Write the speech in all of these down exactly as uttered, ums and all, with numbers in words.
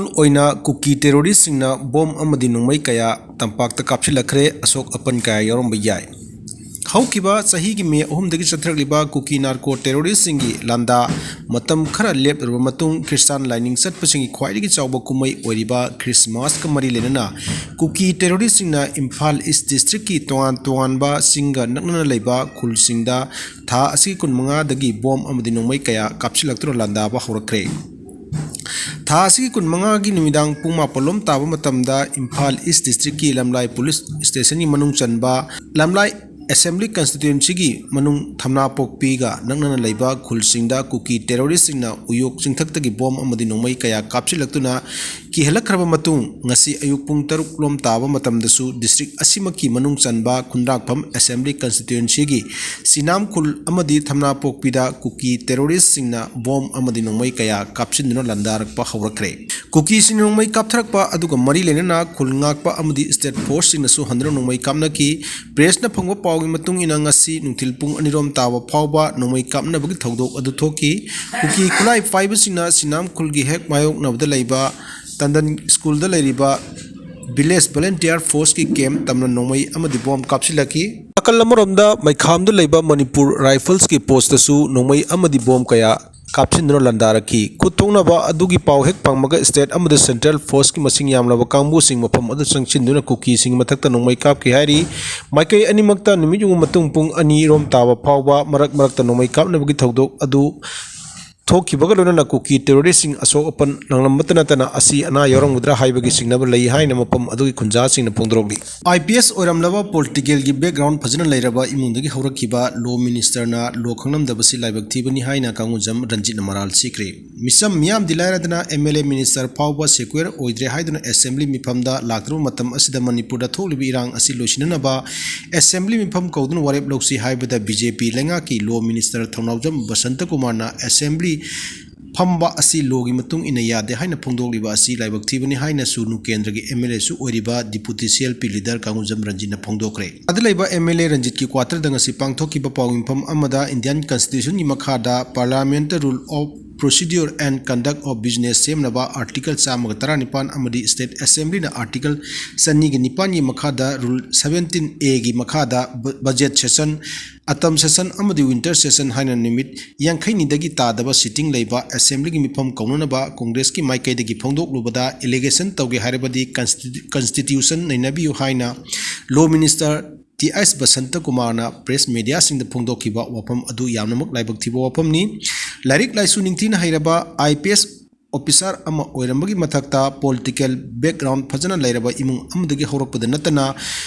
ꯑꯣꯏꯅ ꯀꯨꯀꯤ ꯇꯦꯔꯣꯔꯤꯁꯁꯤꯡꯅ ꯕꯣꯝ ꯑꯃꯗꯤ ꯅꯣꯡꯃꯩ ꯀꯌꯥ ꯇꯝꯄꯥꯛꯇ ꯀꯥꯞꯁꯤꯜꯂꯛꯈ꯭ꯔꯦ꯫ ꯑꯁꯣꯛ ꯑꯄꯟ ꯀꯌꯥ ꯌꯥꯎꯔꯝꯕ ꯌꯥꯏ꯫ ꯍꯧꯈꯤꯕ ꯆꯍꯤꯒꯤ ꯃꯦ ꯑꯍꯨꯝꯗꯒꯤ ꯆꯠꯊꯔꯛꯂꯤꯕ ꯀꯨꯀꯤ ꯅꯥꯔꯀꯣ ꯇꯦꯔꯣꯔꯤꯁꯁꯤꯡꯒꯤ ꯂꯥꯟꯗꯥ ꯃꯇꯝ ꯈꯔ ꯂꯦꯞꯂꯨꯔꯕ ꯃꯇꯨꯡ, ꯈ꯭ꯔꯤꯁꯇꯥꯟ ꯂꯥꯏꯅꯤꯡ ꯆꯠꯄꯁꯤꯡꯒꯤ ꯈ꯭ꯋꯥꯏꯗꯒꯤ ꯆꯥꯎꯕ ꯀꯨꯝꯍꯩ ꯑꯣꯏꯔꯤꯕ ꯈ꯭ꯔꯤꯁꯃꯥꯁꯀ ꯃꯔꯤ ꯂꯩꯅꯅ ꯀꯨꯀꯤ ꯇꯦꯔꯣꯔꯤꯁꯁꯤꯡꯅ ꯏꯝꯐꯥꯜ ꯏꯁ ꯗꯤꯁꯇ꯭ꯔꯤꯛꯀꯤ ꯇꯣꯉꯥꯟ ꯇꯣꯉꯥꯟꯕ ꯆꯤꯡꯒ ꯅꯛꯅꯅ ꯂꯩꯕ ꯈꯨꯜꯁꯤꯡꯗ ꯊꯥ ꯑꯁꯤꯒꯤ ꯀꯨꯟꯃꯉꯥꯗꯒꯤ ꯕꯣꯝ ꯑꯃꯗꯤ ꯅꯣꯡꯃꯩ ꯀꯌꯥ ꯀꯥꯞꯁꯤꯜꯂꯛꯇꯨꯅ ꯂꯥꯟꯗꯥꯕ ꯍꯧꯔꯛꯈ꯭ꯔꯦ꯫ ꯊꯥ ꯑꯁꯤꯒꯤ ꯀꯨꯟꯃꯉꯥꯒꯤ ꯅꯨꯃꯤꯗꯥꯡ ꯄꯨꯡ ꯃꯥꯄꯜ ꯂꯣꯝ ꯇꯥꯕ ꯃꯇꯝꯗ ꯏꯝꯐꯥꯜ ꯏꯁ ꯗꯤꯁꯇ꯭ꯔꯤꯛꯀꯤ ꯂꯝꯂꯥꯏ ꯄꯨꯂꯤꯁ ꯁ꯭ꯇꯦꯁꯟꯒꯤ ꯃꯅꯨꯡ ꯆꯟꯕ ꯂꯝꯂꯥꯏ ꯑꯦꯁꯦꯝꯕ꯭ꯂꯤ ꯀꯟꯁꯇꯤꯇ꯭ꯋꯦꯟꯁꯤꯒꯤ ꯃꯅꯨꯡ ꯊꯝꯅꯥꯄꯣꯛꯄꯤꯒ ꯅꯛꯅꯅ ꯂꯩꯕ ꯈꯨꯜꯁꯤꯡꯗ ꯀꯨꯀꯤ ꯇꯦꯔꯣꯔꯤꯁꯁꯤꯡꯅ ꯎꯌꯣꯛ ꯆꯤꯡꯊꯛꯇꯒꯤ ꯕꯣꯝ ꯑꯃꯗꯤ ꯅꯣꯡꯃꯩ ꯀꯌꯥ ꯀꯥꯞꯁꯤꯜꯂꯛꯇꯨꯅ ꯀꯤꯍꯜꯂꯛꯈ꯭ꯔꯕ ꯃꯇꯨꯡ, ꯉꯁꯤ ꯑꯌꯨꯛ ꯄꯨꯡ ꯇꯔꯨꯛ ꯂꯣꯝ ꯇꯥꯕ ꯃꯇꯝꯗꯁꯨ ꯗꯤꯁꯇ꯭ꯔꯤꯛ ꯑꯁꯤꯃꯛꯀꯤ ꯃꯅꯨꯡ ꯆꯟꯕ ꯈꯨꯟꯗ꯭ꯔꯥꯛꯐꯝ ꯑꯦꯁꯦꯝꯕ꯭ꯂꯤ ꯀꯟꯁꯇꯤꯇ꯭ꯋꯦꯟꯁꯤꯒꯤ ꯁꯤꯅꯥꯝ ꯈꯨꯜ ꯑꯃꯗꯤ ꯊꯝꯅꯥꯄꯣꯛꯄꯤꯗ ꯀꯨꯀꯤ ꯇꯦꯔꯣꯔꯤꯁꯁꯤꯡꯅ ꯕꯣꯝ ꯑꯃꯗꯤ ꯅꯣꯡꯃꯩ ꯀꯌꯥ ꯀꯥꯞꯁꯤꯟꯗꯨꯅ ꯂꯥꯟꯗꯥꯔꯛꯄ ꯍꯧꯔꯛꯈ꯭ꯔꯦ꯫ ꯀꯨꯀꯤꯁꯤꯡꯅ ꯅꯣꯡꯃꯩ ꯀꯥꯞꯊꯔꯛꯄ ꯑꯗꯨꯒ ꯃꯔꯤ ꯂꯩꯅꯅ ꯈꯨꯜ ꯉꯥꯛꯄ ꯑꯃꯗꯤ ꯁ꯭ꯇꯦꯠ ꯐꯣꯔꯁꯁꯤꯡꯅꯁꯨ ꯍꯟꯗꯨꯅ ꯅꯣꯡꯃꯩ ꯀꯥꯞꯅꯈꯤ꯫ ꯄ꯭ꯔꯦꯁꯅ ꯐꯪꯕ ꯄꯥꯎꯒꯤ ꯃꯇꯨꯡ ꯏꯟꯅ, ꯉꯁꯤ ꯅꯨꯡꯊꯤꯜ ꯄꯨꯡ ꯑꯅꯤꯔꯣꯝ ꯇꯥꯕ ꯐꯥꯎꯕ ꯅꯣꯡꯃꯩ ꯀꯥꯞꯅꯕꯒꯤ ꯊꯧꯗꯣꯛ ꯑꯗꯨ ꯊꯣꯛꯈꯤ꯫ ꯀꯨꯀꯤ ꯈꯨꯠꯂꯥꯏ ꯄꯥꯏꯕꯁꯤꯡꯅ ꯁꯤꯅꯥꯝ ꯈꯨꯜꯒꯤ ꯍꯦꯛ ꯃꯥꯌꯣꯛꯅꯕꯗ ꯂꯩꯕ ꯇꯟꯗꯟ ꯁ꯭ꯀꯨꯜꯗ ꯂꯩꯔꯤꯕ ꯚꯤꯂꯦꯖ ꯚꯣꯂꯟꯇꯤꯌꯔ ꯐꯣꯔꯁꯀꯤ ꯀꯦꯝꯞ ꯇꯝꯅ ꯅꯣꯡꯃꯩ ꯑꯃꯗꯤ ꯕꯣꯝ ꯀꯥꯞꯁꯤꯜꯂꯛꯈꯤ꯫ ꯅꯥꯀꯜ ꯑꯃꯔꯣꯝꯗ ꯃꯩꯈꯥꯝꯗ ꯂꯩꯕ ꯃꯅꯤꯄꯨꯔ ꯔꯥꯏꯐꯜꯁꯀꯤ ꯄꯣꯁꯇꯁꯨ ꯅꯣꯡꯃꯩ ꯑꯃꯗꯤ ꯕꯣꯝ ꯀꯌꯥ ꯀꯥꯞꯁꯤꯟꯗꯨꯅ ꯂꯥꯟꯗꯥꯔꯛꯈꯤ꯫ ꯈꯨꯠ ꯊꯣꯛꯅꯕ ꯑꯗꯨꯒꯤ ꯄꯥꯎ ꯍꯦꯛ ꯐꯪꯕꯒ ꯁ꯭ꯇꯦꯠ ꯑꯃꯗ ꯁꯦꯟꯇ꯭ꯔꯦꯜ ꯐꯣꯔꯁꯀꯤ ꯃꯁꯤꯡ ꯌꯥꯝꯂꯕ ꯀꯥꯡꯕꯨꯁꯤꯡ ꯃꯐꯝ ꯑꯗꯨ ꯆꯪꯁꯤꯟꯗꯨꯅ ꯀꯨꯀꯤꯁꯤꯡꯒꯤ ꯃꯊꯛꯇ ꯅꯣꯡꯃꯩ ꯀꯥꯞꯈꯤ ꯍꯥꯏꯔꯤ꯫ ꯃꯥꯏꯀꯩ ꯑꯅꯤꯃꯛꯇ ꯅꯨꯃꯤꯠ ꯌꯨꯡꯕ ꯃꯇꯨꯡ ꯄꯨꯡ ꯑꯅꯤꯔꯣꯝ ꯇꯥꯕ ꯐꯥꯎꯕ ꯃꯔꯛ ꯃꯔꯛꯇ ꯅꯣꯡꯃꯩ ꯀꯥꯞꯅꯕꯒꯤ ꯊꯧꯗꯣꯛ ꯑꯗꯨ ꯊꯣꯛꯈꯤꯕꯒ ꯂꯣꯏꯅꯅ ꯀꯨꯀꯤ ꯇꯦꯔꯣꯔꯤꯁꯁꯤꯡ ꯑꯁꯣꯛ ꯑꯄꯟ ꯅꯪꯂꯝꯕꯇ ꯅꯠꯇꯅ ꯑꯁꯤ ꯑꯅꯥ ꯌꯥꯎꯔꯝꯒꯗ꯭ꯔꯥ ꯍꯥꯏꯕꯒꯤ ꯆꯤꯡꯅꯕ ꯂꯩ ꯍꯥꯏꯅ ꯃꯐꯝ ꯑꯗꯨꯒꯤ ꯈꯨꯟꯖꯥꯁꯤꯡꯅ ꯐꯣꯡꯗꯣꯔꯛꯂꯤ꯫ ꯑꯥꯏ ꯄꯤ ꯑꯦꯁ ꯑꯣꯏꯔꯝꯂꯕ ꯄꯣꯂꯤꯇꯤꯀꯦꯜꯒꯤ ꯕꯦꯛꯒ꯭ꯔꯥꯎꯟ ꯐꯖꯅ ꯂꯩꯔꯕ ꯏꯃꯨꯡꯗꯒꯤ ꯍꯧꯔꯛꯈꯤꯕ ꯂꯣ ꯃꯤꯅꯤꯁꯇꯔꯅ ꯂꯣ ꯈꯪꯂꯝꯗꯕꯁꯤ ꯂꯥꯏꯕꯛ ꯊꯤꯕꯅꯤ ꯍꯥꯏꯅ ꯀꯥꯡꯉꯨꯖꯝ ꯔꯟꯖꯤꯠꯅ ꯃꯔꯥꯜ ꯁꯤꯈ꯭ꯔꯦ꯫ ꯃꯤꯆꯝ ꯃꯤꯌꯥꯝꯗꯤ ꯂꯥꯏꯔꯗꯅ ꯑꯦꯝ ꯑꯦꯜ ꯑꯦ ꯃꯤꯅꯤꯁꯇꯔ ꯐꯥꯎꯕ ꯁꯦꯀ꯭ꯌꯨꯔ ꯑꯣꯏꯗ꯭ꯔꯦ ꯍꯥꯏꯗꯨꯅ ꯑꯦꯁꯦꯝꯕ꯭ꯂꯤ ꯃꯤꯐꯝꯗ ꯂꯥꯛꯇ꯭ꯔꯕ ꯃꯇꯝ ꯑꯁꯤꯗ ꯃꯅꯤꯄꯨꯔꯗ ꯊꯣꯛꯂꯤꯕ ꯏꯔꯥꯡ ꯑꯁꯤ ꯂꯣꯏꯁꯤꯟꯅꯅꯕ ꯑꯦꯁꯦꯝꯕ꯭ꯂꯤ ꯃꯤꯐꯝ ꯀꯧꯗꯨꯅ ꯋꯥꯔꯦꯞ ꯂꯧꯁꯤ ꯍꯥꯏꯕꯗ ꯕꯤ ꯖꯦ ꯄꯤ ꯂꯩꯉꯥꯛꯀꯤ ꯂꯣ ꯃꯤꯅꯤꯁꯇꯔ ꯊꯧꯅꯥꯎꯖꯝ ꯕꯁꯟꯇ ꯀꯨꯃꯥꯔꯅ ꯑꯦꯁꯦꯝꯕ꯭ꯂꯤ ꯐꯝꯕ ꯑꯁꯤ ꯂꯣꯒꯤ ꯃꯇꯨꯡ ꯏꯟꯅ ꯌꯥꯗꯦ ꯍꯥꯏꯅ ꯐꯣꯡꯗꯣꯛꯂꯤꯕ ꯑꯁꯤ ꯂꯥꯏꯕꯛ ꯊꯤꯕꯅꯤ ꯍꯥꯏꯅꯁꯨ ꯅꯨ ꯀꯦꯟꯗ꯭ꯔꯒꯤ ꯑꯦꯝ ꯑꯦꯜ ꯑꯦꯁꯨ ꯑꯣꯏꯔꯤꯕ deputy C L P leader ꯀꯥꯡꯉꯨꯖꯝ ꯔꯟꯖꯤꯠꯅ ꯐꯣꯡꯗꯣꯛꯈ꯭ꯔꯦ꯫ ꯑꯗ ꯂꯩꯕ ꯑꯦꯝ ꯑꯦꯜ ꯑꯦ ꯔꯟꯖꯤꯠꯀꯤ ꯀ꯭ꯋꯥꯇꯔꯗ ꯉꯁꯤ ꯄꯥꯡꯊꯣꯛꯈꯤꯕ ꯄꯥꯎ ꯃꯤꯐꯝ ꯑꯃꯗ ꯏꯟꯗꯤꯌꯟ ꯀꯟꯁꯇꯤꯇ꯭ꯌꯨꯁꯟꯒꯤ ꯃꯈꯥꯗ parliament rule of Procedure and Conduct of Business ꯁꯦꯝꯅꯕ Article ꯆꯥꯝꯃꯒ ꯇꯔꯥꯅꯤꯄꯥꯟ ꯑꯃꯗꯤ State Assemblyꯅ Article ꯆꯅꯤꯒ ꯅꯤꯄꯥꯟꯒꯤ ꯃꯈꯥꯗ Rule seventeen Aꯒꯤ ꯃꯈꯥꯗ budget session, autumn session ꯑꯃꯗꯤ winter session ꯍꯥꯏꯅ ꯅꯨꯃꯤꯠ ꯌꯥꯡꯈꯩꯅꯤꯗꯒꯤ ꯇꯥꯗꯕ sitting ꯂꯩꯕ Assemblyꯒꯤ ꯃꯤꯐꯝ ꯀꯧꯅꯅꯕ Congressꯀꯤ ꯃꯥꯏꯀꯩꯗꯒꯤ ꯐꯣꯡꯗꯣꯛꯂꯨꯕꯗ allegation ꯇꯧꯒꯦ ꯍꯥꯏꯔꯕꯗꯤ constitu-, constitution ꯅꯩꯅꯕꯤꯌꯨ ꯍꯥꯏꯅ Law Minister T H Basanta ꯀꯨꯃꯥꯔꯅ press mediaꯁꯤꯡꯗ ꯐꯣꯡꯗꯣꯛꯈꯤꯕ ꯋꯥꯐꯝ ꯑꯗꯨ ꯌꯥꯝꯅꯃꯛ ꯂꯥꯏꯕꯛ ꯊꯤꯕ ꯋꯥꯐꯝꯅꯤ꯫ ꯂꯥꯏꯔꯤꯛ ꯂꯥꯏꯁꯨ ꯅꯤꯡꯊꯤꯅ ꯍꯩꯔꯕ I P S officer ꯑꯃ ꯑꯣꯏꯔꯝꯕꯒꯤ ꯃꯊꯛꯇ political background ꯐꯖꯅ ꯂꯩꯔꯕ ꯏꯃꯨꯡ ꯑꯃꯗꯒꯤ ꯍꯧꯔꯛꯄꯗ ꯅꯠꯇꯅ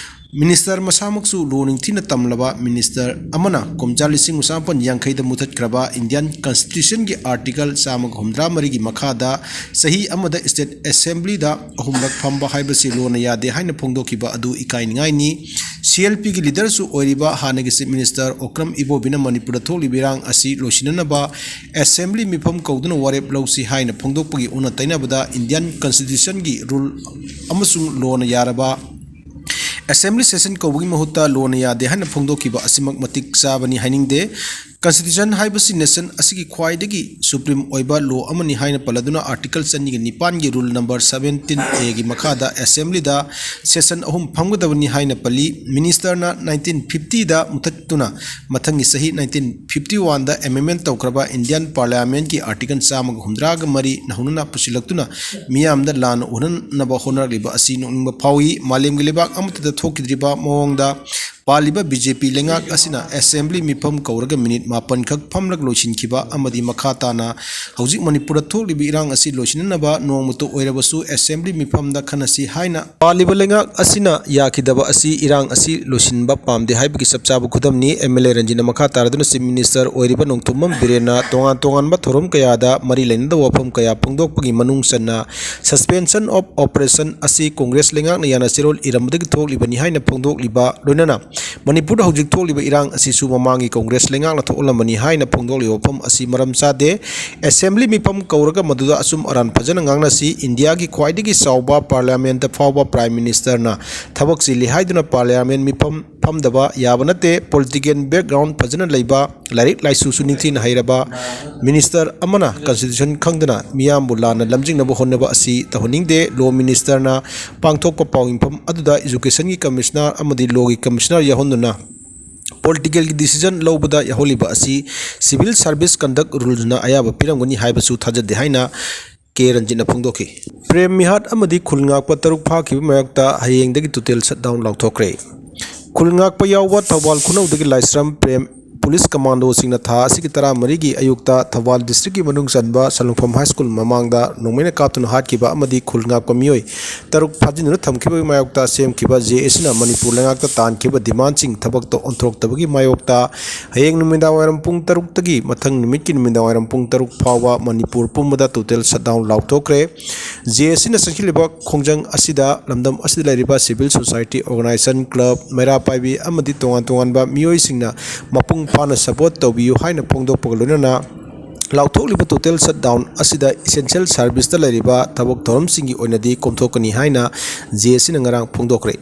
minister ꯃꯁꯥꯃꯛꯁꯨ law ꯅꯤꯡꯊꯤꯅ ꯇꯝꯂꯕ minister ꯑꯃꯅ ꯀꯨꯝꯖꯥ ꯂꯤꯁꯤꯡ ꯃꯁꯥꯃꯥꯄꯟ ꯌꯥꯡꯈꯩꯗ ꯃꯨꯊꯠꯈ꯭ꯔꯕ Indian Constitutionꯒꯤ Article ꯆꯥꯝꯃꯒ ꯍꯨꯝꯗ꯭ꯔꯥ ꯃꯔꯤꯒꯤ ꯃꯈꯥꯗ ꯆꯍꯤ ꯑꯃꯗ State Assemblyꯗ ꯑꯍꯨꯝꯂꯛ ꯐꯝꯕ ꯍꯥꯏꯕꯁꯤ ꯂꯣꯅ ꯌꯥꯗꯦ ꯍꯥꯏꯅ ꯐꯣꯡꯗꯣꯛꯈꯤꯕ ꯑꯗꯨ ꯏꯀꯥꯏꯅꯤꯡꯉꯥꯏꯅꯤ꯫ C L Pꯒꯤ leaderꯁꯨ ꯑꯣꯏꯔꯤꯕ ꯍꯥꯟꯅꯒꯤ Chief Minister ꯑꯣꯀ꯭ꯔꯝ ꯏꯕꯣꯕꯤꯅ ꯃꯅꯤꯄꯨꯔꯗ ꯊꯣꯛꯂꯤꯕ ꯏꯔꯥꯡ ꯑꯁꯤ ꯂꯣꯏꯁꯤꯟꯅꯅꯕ Assembly ꯃꯤꯐꯝ ꯀꯧꯗꯨꯅ ꯋꯥꯔꯦꯞ ꯂꯧꯁꯤ ꯍꯥꯏꯅ ꯐꯣꯡꯗꯣꯛꯄꯒꯤ ꯑꯣꯟꯅ ꯇꯩꯅꯕꯗ Indian Constitutionꯒꯤ rule ꯑꯃꯁꯨꯡ ꯂꯣꯅ ꯌꯥꯔꯕ Assembly session ꯀꯧꯕꯒꯤ ꯃꯍꯨꯠꯇ ꯂꯣꯅ ꯌꯥꯗꯦ ꯍꯥꯏꯅ ꯐꯣꯡꯗꯣꯛꯈꯤꯕ ꯑꯁꯤꯃꯛ ꯃꯇꯤꯛ ꯆꯥꯕꯅꯤ ꯍꯥꯏꯅꯤꯡꯗꯦ꯫ Constitution ꯍꯥꯏꯕꯁꯤ nation ꯑꯁꯤꯒꯤ ꯈ꯭ꯋꯥꯏꯗꯒꯤ supreme ꯑꯣꯏꯕ law ꯑꯃꯅꯤ ꯍꯥꯏꯅ ꯄꯜꯂꯗꯨꯅ Article ꯆꯅꯤꯒ ꯅꯤꯄꯥꯟꯒꯤ Rule number seventeen Aꯒꯤ ꯃꯈꯥꯗ Assemblyꯗ session ꯑꯍꯨꯝ ꯐꯝꯒꯗꯕꯅꯤ ꯍꯥꯏꯅ ꯄꯜꯂꯤ꯫ Ministerꯅ nineteen fiftyꯗ ꯃꯨꯊꯠꯇꯨꯅ ꯃꯊꯪꯒꯤ ꯆꯍꯤ nineteen fifty oneꯗ amendment ꯇꯧꯈ꯭ꯔꯕ Indian Parliamentꯀꯤ Article ꯆꯥꯝꯃꯒ ꯍꯨꯝꯗ꯭ꯔꯥꯒ ꯃꯔꯤ ꯅꯧꯍꯧꯅꯅ ꯄꯨꯁꯤꯜꯂꯛꯇꯨꯅ ꯃꯤꯌꯥꯝꯗ ꯂꯥꯟꯅ ꯎꯍꯟꯅꯕ ꯍꯣꯠꯅꯔꯛꯂꯤꯕ ꯑꯁꯤ ꯅꯣꯛꯅꯤꯡꯕ ꯐꯥꯎꯏ꯫ ꯃꯥꯂꯦꯝꯒꯤ ꯂꯩꯕꯥꯛ ꯑꯃꯠꯇꯗ ꯊꯣꯛꯈꯤꯗ꯭ꯔꯤꯕ ꯃꯑꯣꯡꯗ ꯄꯥꯜꯂꯤꯕ B J P ꯂꯩꯉꯥꯛ ꯑꯁꯤꯅ Assembly ꯃꯤꯐꯝ ꯀꯧꯔꯒ minute ꯃꯥꯄꯟ ꯈꯛ ꯐꯝꯂꯒ ꯂꯣꯏꯁꯤꯟꯈꯤꯕ ꯑꯃꯗꯤ ꯃꯈꯥ ꯇꯥꯅ ꯍꯧꯖꯤꯛ ꯃꯅꯤꯄꯨꯔꯗ ꯊꯣꯛꯂꯤꯕ ꯏꯔꯥꯡ ꯑꯁꯤ ꯂꯣꯏꯁꯤꯟꯅꯅꯕ ꯅꯣꯡꯃꯇ ꯑꯣꯏꯔꯕꯁꯨ Assembly ꯃꯤꯐꯝꯗ ꯈꯟꯅꯁꯤ ꯍꯥꯏꯅ ꯄꯥꯜꯂꯤꯕ ꯂꯩꯉꯥꯛ ꯑꯁꯤꯅ ꯌꯥꯈꯤꯗꯕ ꯑꯁꯤ ꯏꯔꯥꯡ ꯑꯁꯤ ꯂꯣꯏꯁꯤꯟꯕ ꯄꯥꯝꯗꯦ ꯍꯥꯏꯕꯒꯤ ꯆꯞ ꯆꯥꯕ ꯈꯨꯗꯝꯅꯤ꯫ M L A ꯔꯟꯖꯤꯠꯅ ꯃꯈꯥ ꯇꯥꯔꯗꯨꯅ Chief Minister ꯑꯣꯏꯔꯤꯕ ꯅꯣꯡꯊꯣꯝꯕꯝ ꯕꯤꯔꯦꯟꯅ ꯇꯣꯉꯥꯟ ꯇꯣꯉꯥꯟꯕ ꯊꯧꯔꯝ ꯀꯌꯥꯗ ꯃꯔꯤ ꯂꯩꯅꯗꯕ ꯋꯥꯐꯝ ꯀꯌꯥ ꯐꯣꯡꯗꯣꯛꯄꯒꯤ ꯃꯅꯨꯡ ꯆꯟꯅ Suspension of Operation ꯑꯁꯤ Congress ꯂꯩꯉꯥꯛꯅ ꯌꯥꯅ ꯆꯦꯔꯣꯜ ꯏꯔꯝꯕꯗꯒꯤ ꯊꯣꯛꯂꯤꯕꯅꯤ ꯍꯥꯏꯅ ꯐꯣꯡꯗꯣꯛꯂꯤꯕ ꯂꯣꯏꯅꯅ ꯃꯅꯤꯄꯨꯔꯗ ꯍꯧꯖꯤꯛ ꯊꯣꯛꯂꯤꯕ ꯏꯔꯥꯡ ꯑꯁꯤꯁꯨ ꯃꯃꯥꯡꯒꯤ ꯀꯣꯡꯒ꯭ꯔꯦꯁ ꯂꯩꯉꯥꯛꯅ ꯊꯣꯛꯍꯜꯂꯝꯕꯅꯤ ꯍꯥꯏꯅ ꯐꯣꯡꯗꯣꯛꯂꯤꯕ ꯋꯥꯐꯝ ꯑꯁꯤ ꯃꯔꯝ ꯆꯥꯗꯦ꯫ ꯑꯦꯁꯦꯝꯕ꯭ꯂꯤ ꯃꯤꯐꯝ ꯀꯧꯔꯒ ꯃꯗꯨꯗ ꯑꯆꯨꯝ ꯑꯔꯥꯟ ꯐꯖꯅ ꯉꯥꯡꯅꯁꯤ꯫ ꯏꯟꯗꯤꯌꯥꯒꯤ ꯈ꯭ꯋꯥꯏꯗꯒꯤ ꯆꯥꯎꯕ ꯄꯥꯔꯂꯤꯌꯥꯃꯦꯟꯠꯇ ꯐꯥꯎꯕ ꯄ꯭ꯔꯥꯏꯝ ꯃꯤꯅꯤꯁꯇꯔꯅ ꯊꯕꯛ ꯆꯤꯜꯂꯤ ꯍꯥꯏꯗꯨꯅ ꯄꯥꯔꯂꯤꯌꯥꯃꯦꯟꯠ ꯃꯤꯐꯝ ꯐꯝꯗꯕ ꯌꯥꯕ ꯅꯠꯇꯦ꯫ ꯄꯣꯂꯤꯇꯤꯀꯦꯜ ꯕꯦꯛꯒ꯭ꯔꯥꯎꯟ ꯐꯖꯅ ꯂꯩꯕ, ꯂꯥꯏꯔꯤꯛ ꯂꯥꯏꯁꯨꯁꯨ ꯅꯤꯡꯊꯤꯅ ꯍꯩꯔꯕ ꯃꯤꯅꯤꯁꯇꯔ ꯑꯃꯅ ꯀꯟꯁꯇꯤꯇ꯭ꯌꯨꯁꯟ ꯈꯪꯗꯅ ꯃꯤꯌꯥꯝꯕꯨ ꯂꯥꯟꯅ ꯂꯝꯖꯤꯡꯅꯕ ꯍꯣꯠꯅꯕ ꯑꯁꯤ ꯇꯧꯍꯟꯅꯤꯡꯗꯦ꯫ ꯂꯣ ꯃꯤꯅꯤꯁꯇꯔꯅ ꯄꯥꯡꯊꯣꯛꯄ ꯄꯥꯎꯃꯤꯐꯝ ꯑꯗꯨꯗ ꯏꯖꯨꯀꯦꯁꯟꯒꯤ ꯀꯃꯤꯁꯅꯔ ꯑꯃꯗꯤ ꯂꯣꯒꯤ ꯀꯃꯤꯁꯅꯔ ꯌꯥꯎꯍꯟꯗꯨꯅ ꯄꯣꯂꯤꯇꯤꯀꯦꯜꯒꯤ ꯗꯤꯁꯤꯖꯟ ꯂꯧꯕꯗ ꯌꯥꯎꯍꯜꯂꯤꯕ ꯑꯁꯤ ꯁꯤꯚꯤꯜ ꯁꯥꯔꯚꯤꯁ ꯀꯟꯗꯛ ꯔꯨꯜꯅ ꯑꯌꯥꯕ ꯄꯤꯔꯝꯒꯅꯤ ꯍꯥꯏꯕꯁꯨ ꯊꯥꯖꯗꯦ ꯍꯥꯏꯅ ꯀꯦ ꯔꯟꯖꯤꯠꯅ ꯐꯣꯡꯗꯣꯛꯈꯤ꯫ ꯄ꯭ꯔꯦꯝ ꯃꯤꯍꯥꯠ ꯑꯃꯗꯤ ꯈꯨꯜ ꯉꯥꯛꯄ ꯇꯔꯨꯛ ꯐꯥꯈꯤꯕ ꯃꯥꯌꯣꯛꯇ ꯍꯌꯦꯡꯗꯒꯤ ꯇꯣꯇꯦꯜ ꯁꯠꯗꯥꯎꯟ ꯂꯥꯎꯊꯣꯛꯈ꯭ꯔꯦ꯫ ꯈꯨꯜ ꯉꯥꯛꯄ ꯌꯥꯎꯕ ꯊꯧꯕꯥꯜ ꯈꯨꯅꯧꯗꯒꯤ ꯂꯥꯏꯁ꯭ꯔꯝ ꯄ꯭ꯔꯦꯝ ꯄꯨꯂꯤꯁ ꯀꯃꯥꯟꯗꯣꯁꯤꯡꯅ ꯊꯥ ꯑꯁꯤꯒꯤ ꯇꯔꯥꯃꯔꯤꯒꯤ ꯑꯌꯨꯛꯇ ꯊꯧꯕꯥꯜ ꯗꯤꯁꯇ꯭ꯔꯤꯛꯀꯤ ꯃꯅꯨꯡ ꯆꯟꯕ ꯁꯂꯨꯡꯐꯝ ꯍꯥꯏ ꯁ꯭ꯀꯨꯜ ꯃꯃꯥꯡꯗ ꯅꯣꯡꯃꯩꯅ ꯀꯥꯞꯇꯨꯅ ꯍꯥꯠꯈꯤꯕ ꯑꯃꯗꯤ ꯈꯨꯜ ꯉꯥꯛꯄ ꯃꯤꯑꯣꯏ ꯇꯔꯨꯛ ꯐꯥꯖꯤꯟꯗꯨꯅ ꯊꯝꯈꯤꯕꯒꯤ ꯃꯥꯌꯣꯛꯇ ꯁꯦꯝꯈꯤꯕ ꯖꯦ ꯑꯦꯁꯤꯅ ꯃꯅꯤꯄꯨꯔ ꯂꯩꯉꯥꯛꯇ ꯇꯥꯟꯈꯤꯕ ꯗꯤꯃꯥꯟꯁꯤꯡ ꯊꯕꯛꯇ ꯑꯣꯟꯊꯣꯔꯛꯇꯕꯒꯤ ꯃꯥꯌꯣꯛꯇ ꯍꯌꯦꯡ ꯅꯨꯃꯤꯗꯥꯡ ꯋꯥꯏꯔꯝ ꯄꯨꯡ ꯇꯔꯨꯛꯇꯒꯤ ꯃꯊꯪ ꯅꯨꯃꯤꯠꯀꯤ ꯅꯨꯃꯤꯗꯥꯡ ꯋꯥꯏꯔꯝ ꯄꯨꯡ ꯇꯔꯨꯛ ꯐꯥꯎꯕ ꯃꯅꯤꯄꯨꯔ ꯄꯨꯝꯕꯗ ꯇꯣꯇꯦꯜ ꯁꯠꯗꯥꯎꯟ ꯂꯥꯎꯊꯣꯛꯈ꯭ꯔꯦ꯫ ꯖꯦ ꯑꯦꯁꯤꯅ ꯆꯪꯁꯤꯜꯂꯤꯕ ꯈꯣꯡꯖꯪ ꯑꯁꯤꯗ ꯂꯝꯗꯝ ꯑꯁꯤꯗ ꯂꯩꯔꯤꯕ ꯁꯤꯚꯤꯜ ꯁꯣꯁꯥꯏꯇꯤ ꯑꯣꯔꯒꯅꯥꯏꯖꯦꯁꯟ, ꯀ꯭ꯂꯕ, ꯃꯩꯔꯥ ꯄꯥꯏꯕꯤ ꯑꯃꯗꯤ ꯇꯣꯉꯥꯟ ꯇꯣꯉꯥꯟꯕ ꯃꯤꯑꯣꯏꯁꯤꯡꯅ ꯃꯄꯨꯡ ꯐꯥꯅ ꯁꯄꯣꯔꯠ ꯇꯧꯕꯤꯌꯨ ꯍꯥꯏꯅ ꯐꯣꯡꯗꯣꯛꯄꯒ ꯂꯣꯏꯅꯅ ꯂꯥꯎꯊꯣꯛꯂꯤꯕ ꯇꯣꯇꯦꯜ ꯁꯠꯗꯥꯎꯟ ꯑꯁꯤꯗ ꯏꯁꯦꯟꯁꯤꯌꯦꯜ ꯁꯥꯔꯚꯤꯁꯇ ꯂꯩꯔꯤꯕ ꯊꯕꯛ ꯊꯧꯔꯝꯁꯤꯡꯒꯤ ꯑꯣꯏꯅꯗꯤ ꯀꯣꯝꯊꯣꯛꯀꯅꯤ ꯍꯥꯏꯅ ꯖꯦ ꯑꯦꯁꯤꯅ ꯉꯔꯥꯡ ꯐꯣꯡꯗꯣꯛꯈ꯭ꯔꯦ꯫